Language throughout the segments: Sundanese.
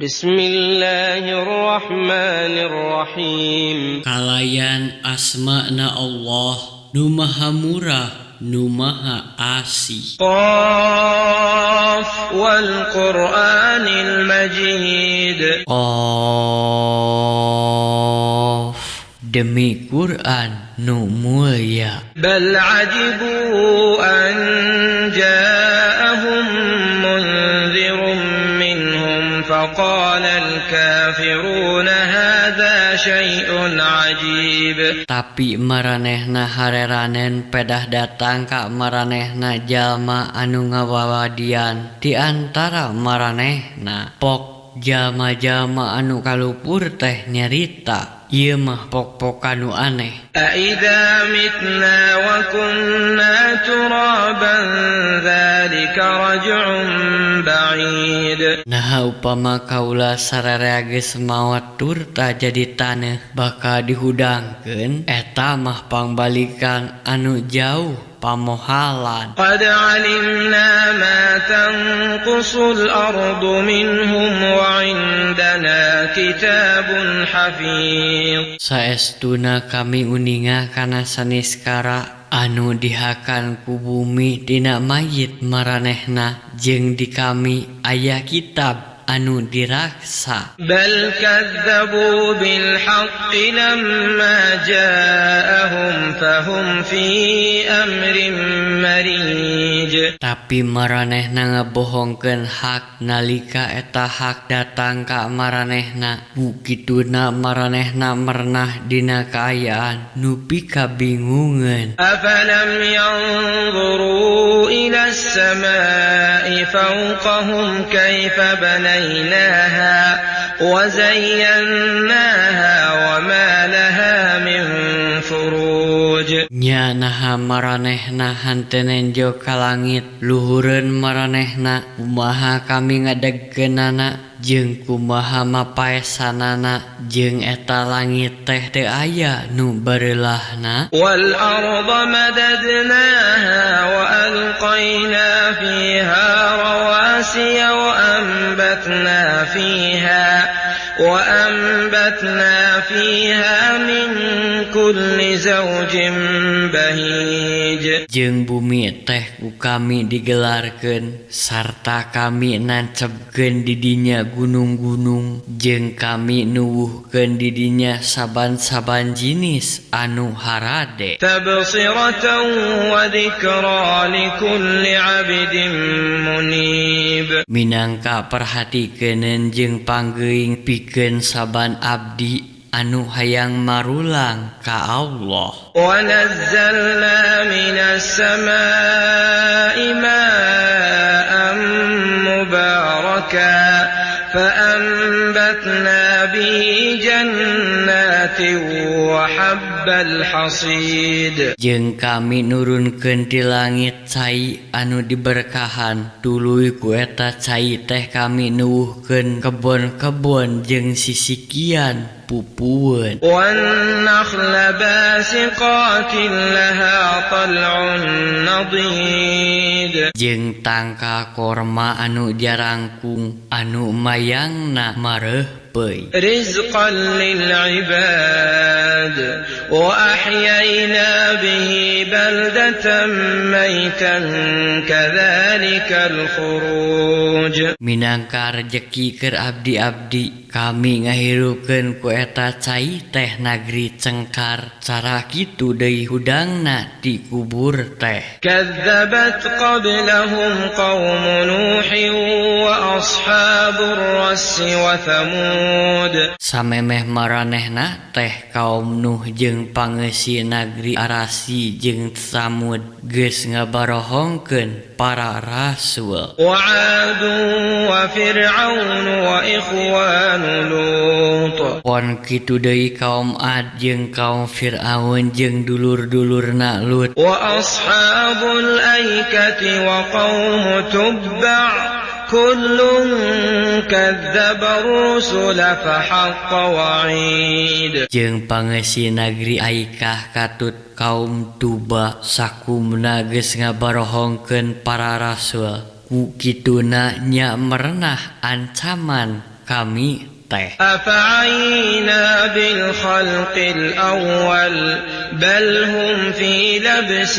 بسم الله الرحمن الرحيم. Kalayan asmana Allah nu Maha Murah, nu Maha Asih. قاف والقرآن المجيد. Qaf, demi Quran nu mulia. بل عجبوا أن جاءهم منذر منهم فقال الكافرون هذا شيء عجيب. Tapi maranehna hareranen pedah datang ka maranehna jalma anu ngawawadian di antara maranehna. Pok jalma-jalma anu kalupur teh nyarita, "Ieu mah pok-pokan nu aneh." أإذا متنا وكنا ترابا ذلك رجع بعيد. Naha upama kaula sararea geus maot turta jadi taneuh bakal dihudangkeun? Eta mah pangbalikan anu jauh pamohalan. قد علمنا ما تنقص الأرض منهم وعندنا كتاب حفيظ. Saestuna kami uninga kana saniskara anu dihakan ku bumi dina mayit maranehna, jeung di kami aya kitab anu diraksa. بل كذبوا بالحق لما جاءهم فهم في أمر مريج. Tapi maranehna ngabohongkeun hak nalika eta hak datang ka maranehna. Ku kituna maranehna merenah dina kaayaan nu pikabingungeun. أفلم ينظروا إلى السماء فوقهم كيف بنيناها وزيناها وما لها من فروج. Nya naha maranehna henteu nenjo ka langit luhureun maranehna, kumaha kami ngadegkeunana jeung kumaha mapaesanana, jeung eta langit teh teu aya nu bareulahna? والأرض مددناها وألقينا فيها رواسي وأنبتنا فيها من كل زوج بهيج. Jeung bumi teh ku kami digelarkeun sarta kami nancebkeun di dinya gunung-gunung, jeung kami nuwuhkeun di dinya saban-saban jinis anu harade. تبصرة وذكرى لكل عبد منيب. Minangka perhatikeuneun jeung panggeuing pikeun saban abdi anu hayang marulang ka Allah. ونزلنا من السماء ماء مباركا فأنبتنا به جنات وحب الحصيد. Jeung kami nurunkeun ti langit cai anu diberkahan, tuluy ku eta cai teh kami nuwuhkeun kebon-kebon jeung sisikian pupueun. والنخل باسقات لها طلع نضيد. Jeung tangkal korma anu jarangkung anu mayangna mareuhpeuy. رزقا للعباد وأحيينا به بلدة ميتا كذلك الخروج. Minangka rejeki keur abdi-abdi, kami ngahirupkeun ku eta cai teh nagri cengkar, cara kitu deui hudangna ti kubur teh. كذبت قبلهم قوم نوح وأصحاب الرس وثمود. Samemeh maranehna teh kaum Nuh jeung pangeusi nagri Arasi jeung Tsamud geus ngabarohongkeun para rasul. وعاد وفرعون وإخوان لوط. Pon kitu deui kaum Ad jeung kaum Fir'aun jeung dulur-dulurna Lut. وأصحاب الأيكة وقوم تبع كل كذب الرسل فحق وعيد. Jeung pangeusi nagri Aikah katut kaum Tuba, sakumna geus ngabarohongkeun para rasul, ku kituna nya merenah ancaman kami teh. أفعينا بالخلق الأول بل هم في لبس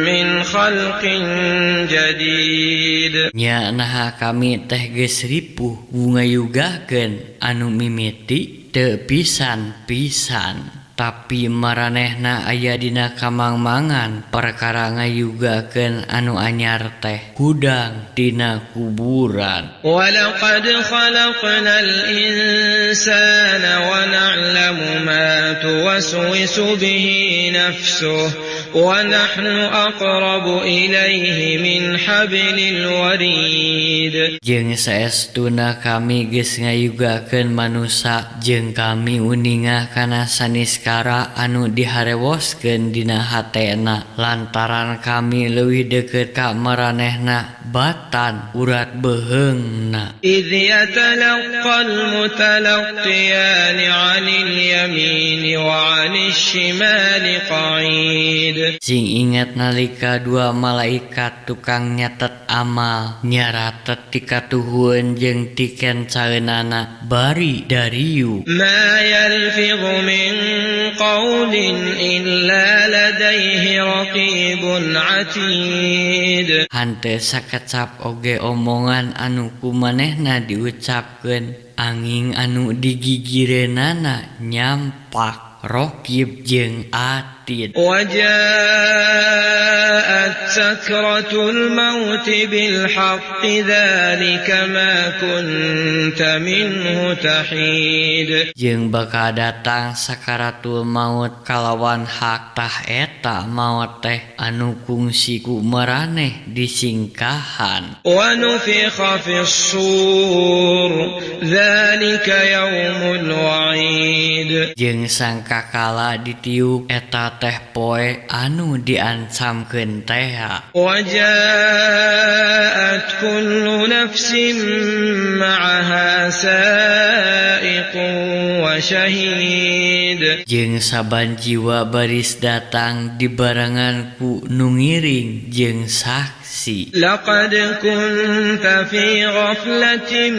من خلق جديد. Nya naha kami teh geus ripuh ngayugakeun anu mimiti teu pisan-pisan. Tapi maranehna aya dina kamangmangan perkara ngayugakeun anu anyar teh hudang tina kuburan. Walaqad khalaqnal insana wa na'lamu ma tuwaswisu bihi nafsuhu wa nahnu aqrabu ilaihi min hablil warid. Jeung saestuna kami geus ngayugakeun manusa jeung kami uninga kana sanes kara anu diharewoskeun dina hatena lantaran kami leuwih deukeut ka maranehna batan urat beheungna. Idz yatalaqqal mutalaqqiyani 'anil yamini wa 'anil shimali qa'id. Sing ingat nalika dua malaikat tukang nyatet amal nyaratet ti katuhueun jeung ti kencaeunana bari dariu. Ma yalfidhu min qawlin illa ladaihi raqibun atid. Hanteu sakecap oge omongan anu kumanehna diucapkeun angin anu digigireunana nyampak raqib jeung atid. Wajaat sakratul maut bil haqqi dzalika ma kunta minhu tahid. Jeung bakal datang sakaratul maut kalawan hak tah eta maut teh anu kungsi ku maraneh disingkahan. Wa nufikha fis sur dzalika yaumul wa'id. Jeung sangkakala ditiup eta teh poe anu diancamkeun teh. Wajaat kullu nafsin ma'aha sa'iqun wa syahid. Jeung saban jiwa baris datang dibarengan ku nu ngiring jeung saksi. Laqad kunta fi ghaflatin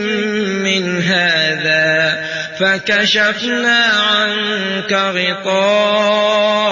min hadza fakashafna 'anka ghita'aka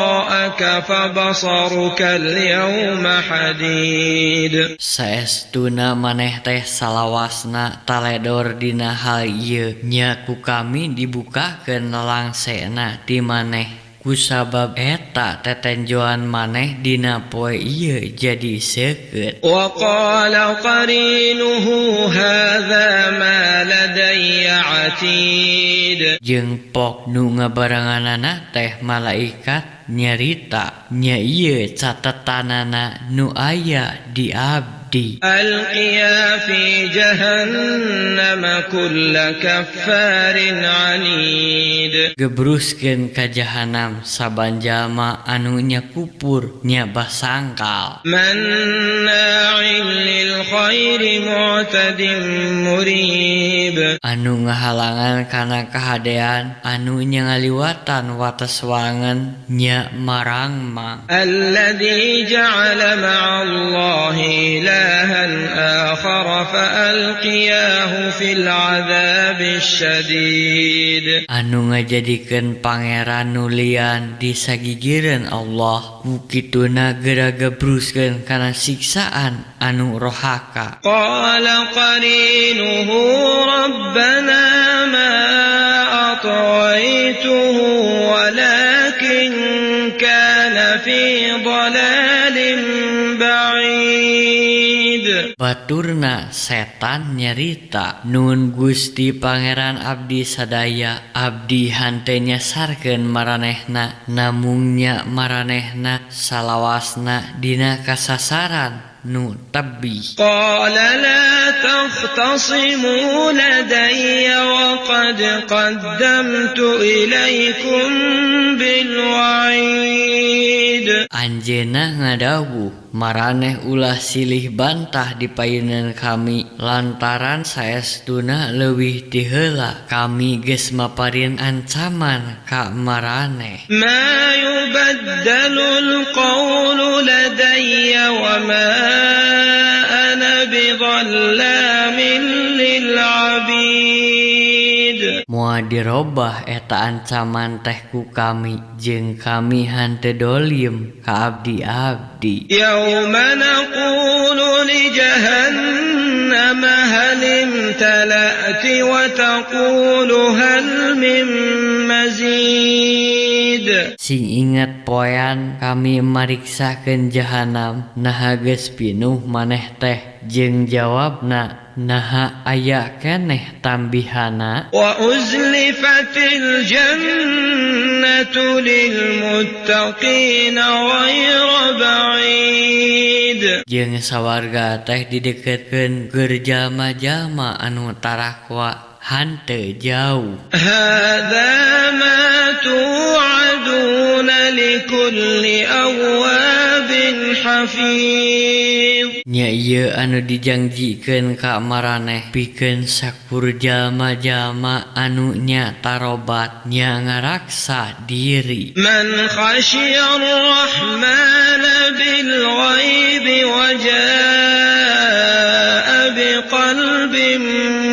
fabasaruka al-yawma hadid. Saestuna maneh teh salawasna taledor dina hal ieu nya ku kami dibukakeun lalangsena ti maneh. Kusabab eta tetenjoan maneh dina poe ieu jadi seukeut. Wa qala qarinuhu hadza ma ladayya atid. Jeung pok nu ngabarenganana teh malaikat nyarita nya ieu catetanana nu aya di abdi. Alqiya fi jahannam kulla kaffarin anid. Gebruskeun ka jahanam saban jalma anu nya kupur nya basangkal. Manna'in lil khairi mu'tadin murib. Anu ngahalangan kana kahadean anu nya ngaliwatan wates wangen nya marangmang. Alladzi ja'ala ma'allahi ilahan akhar fa'alqiyahu fil 'adzabis syadid. Anu ngajadikeun pangeran nu lian disagigireun Allah ku kituna geura gebruskeun kana siksaan anu rohaka. Qala qarinuhu rabbana ma atghaytuhu walakin kana fi dhalalin ba'id. Baturna setan nyarita nun Gusti Pangeran abdi sadaya abdi hante nyasarkeun maranehna namungnya maranehna salawasna dina kasasaran nu tebih. Qala la takhtasimu ladayya wa qad qaddamtu ilaikum bil wa'id. Anjeunna ngadawuh maraneh ulah silih bantah di payunan kami lantaran saestuna leuwih ti heula kami geus maparin ancaman ka maraneh. Ma yubaddalul qawlu ladayya wa ma ana bidhallamin lil 'abid. Moal dirobah eta ancaman teh ku kami jeung kami henteu dolim ka abdi-abdi. يوم نقول لجهنم هل امتلأت وتقول هل من مزيد. Sing inget poean kami mariksakeun jahanam, naha geus pinuh maneh teh, jeung jawabna, naha aya keneh tambihana. وأزلفت الجنة للمتقين غير بعيد. Jeung sawarga teh dideketkeun keur jalma-jalma anu tarakwa hanteu jauh. هذا ما توعدون لكل أواب حفيظ. Nya ieu anu dijangjikeun ka maraneh pikeun sakur jalma-jalma anu nya tarobat nya ngaraksa diri. من خشي الرحمن بالغيب وجاء بقلب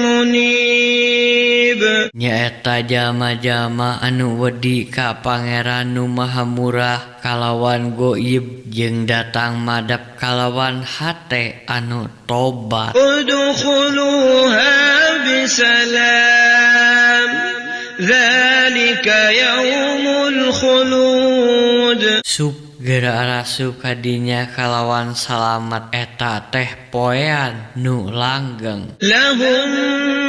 منيب. Nyaeta jalma-jalma anu wedi ka Pangeran nu Maha Murah kalawan goib jeung datang madep kalawan hate anu tobat. ادخلوها بسلام ذلك يوم الخلود. Sup geura arasup ka dinya kalawan salamet, eta teh poean nu langgeng. لهم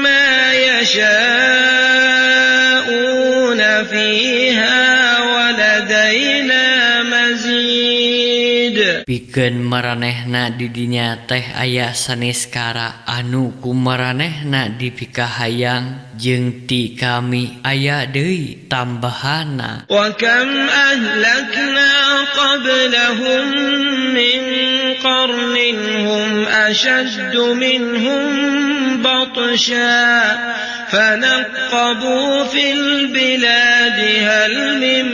ما يشاءون فيها ولدينا مزيد. Pikeun maranehna di dinya teh aya saniskara anu ku maranehna dipikahayang jeung ti kami aya deui tambahana. وكم أهلكنا قبلهم من قرن هم أشد منهم بطشا فنقبوا في البلاد هل من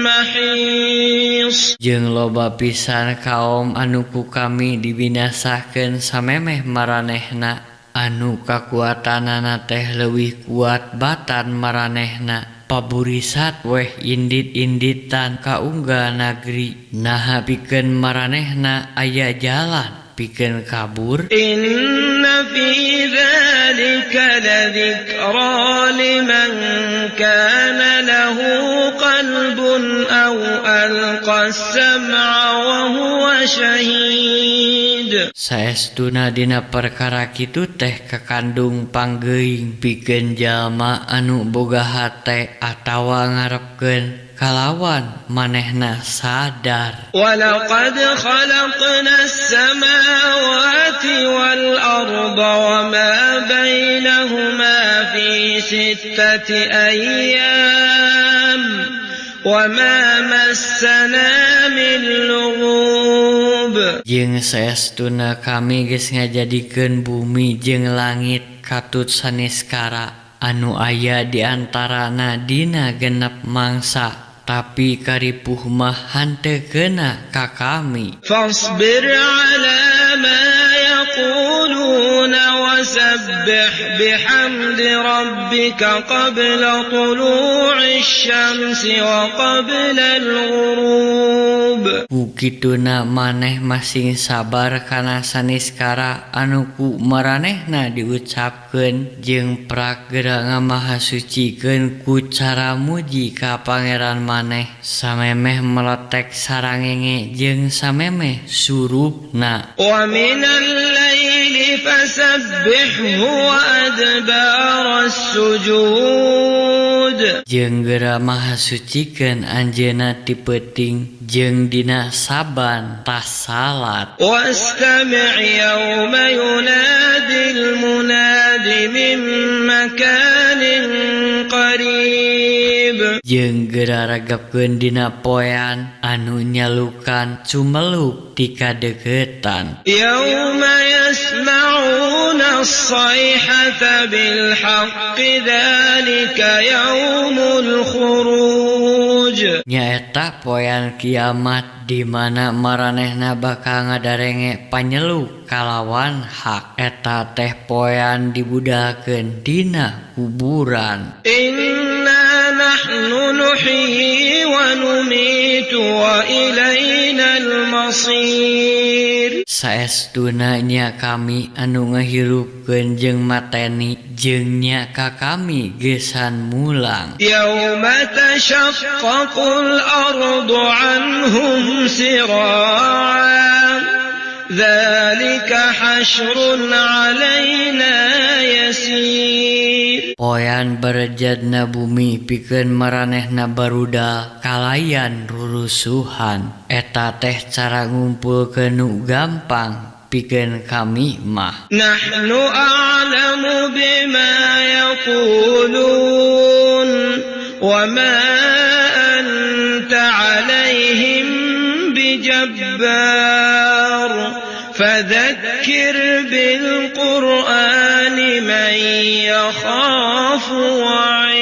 محيص. Jeung loba pisan kaom anu ku kami dibinasakeun samemeh maranehna anu kakuatanana teh leuwih kuat batan maranehna, paburisat weh indit-inditan ka unggal nagri, naha pikeun maranehna aya jalan pikeun kabur. إن في ذلك لذكرى لمن كان له قلب أو ألقى السمع وهو شهيد. Saestuna dina perkara kitu teh kakandung panggeuing pikeun jalma anu boga hate atawa ngarepkeun kalawan manehna sadar. ولقد خلقنا السماوات والأرض وما بينهما في 6 أيام وما مسنا من لغوب. Jeung saestuna kami geus ngajadikeun bumi jeung langit katut saniskara anu aya di antarana dina 6 mangsa, tapi karipuh mah hanteu keuna ka kami. فاصبر على ما يقولون وسبح بحمد ربك قبل طلوع الشمس وقبل الغروب. Ku kituna maneh masing sabar kana saniskara anu ku maranehna diucapkeun jeung prak geura ngamahasucikeun ku cara muji ka Pangeran maneh samemeh meletek sarangenge jeung samemeh surupna. ومن الليل فسبحه وأدبار السجود. Jeung geura mahasucikeun anjeunna ti peuting jeung dina saban tas salat. واستمع يوم ينادي المناد من مكان قريب. Jeung geura regepkeun dina poean anu nyalukan cumeluk ti kadeukeutan. يوم يسمعون الصيحة بالحق ذلك يوم الخروج. Nyaeta poean kiamat di mana maranehna bakal ngadarenge panyeluk kalawan hak. Eta teh poean dibudalkeun dina kuburan. إنا نحن نحيي ونميت وإلينا المصير. Saestuna nya kami anu ngahirupkeun jeung mateni jeung nya ka kami geusan mulang. يوم تشقق الأرض عنهم سراعا ذلك حشر علينا يسير. Poean barejadna bumi pikeun maranehna barudal kalayan rurusuhan. Eta teh cara ngumpulkeun nu gampang pikeun kami mah. نحن أعلم بما يقولون وما أنت عليهم بجبار فذكر بالقرآن من يخاف وعيد.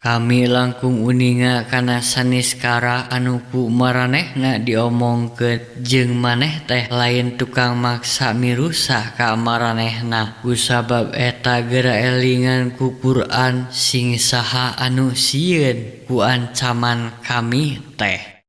Kami langkung uninga kana saniskara anu ku maranehna diomongkeun jeung maneh teh lain tukang maksa mirusah ka maranehna. Kusabab eta geura elingan ku Quran sing saha anu sieun ku ancaman kami teh.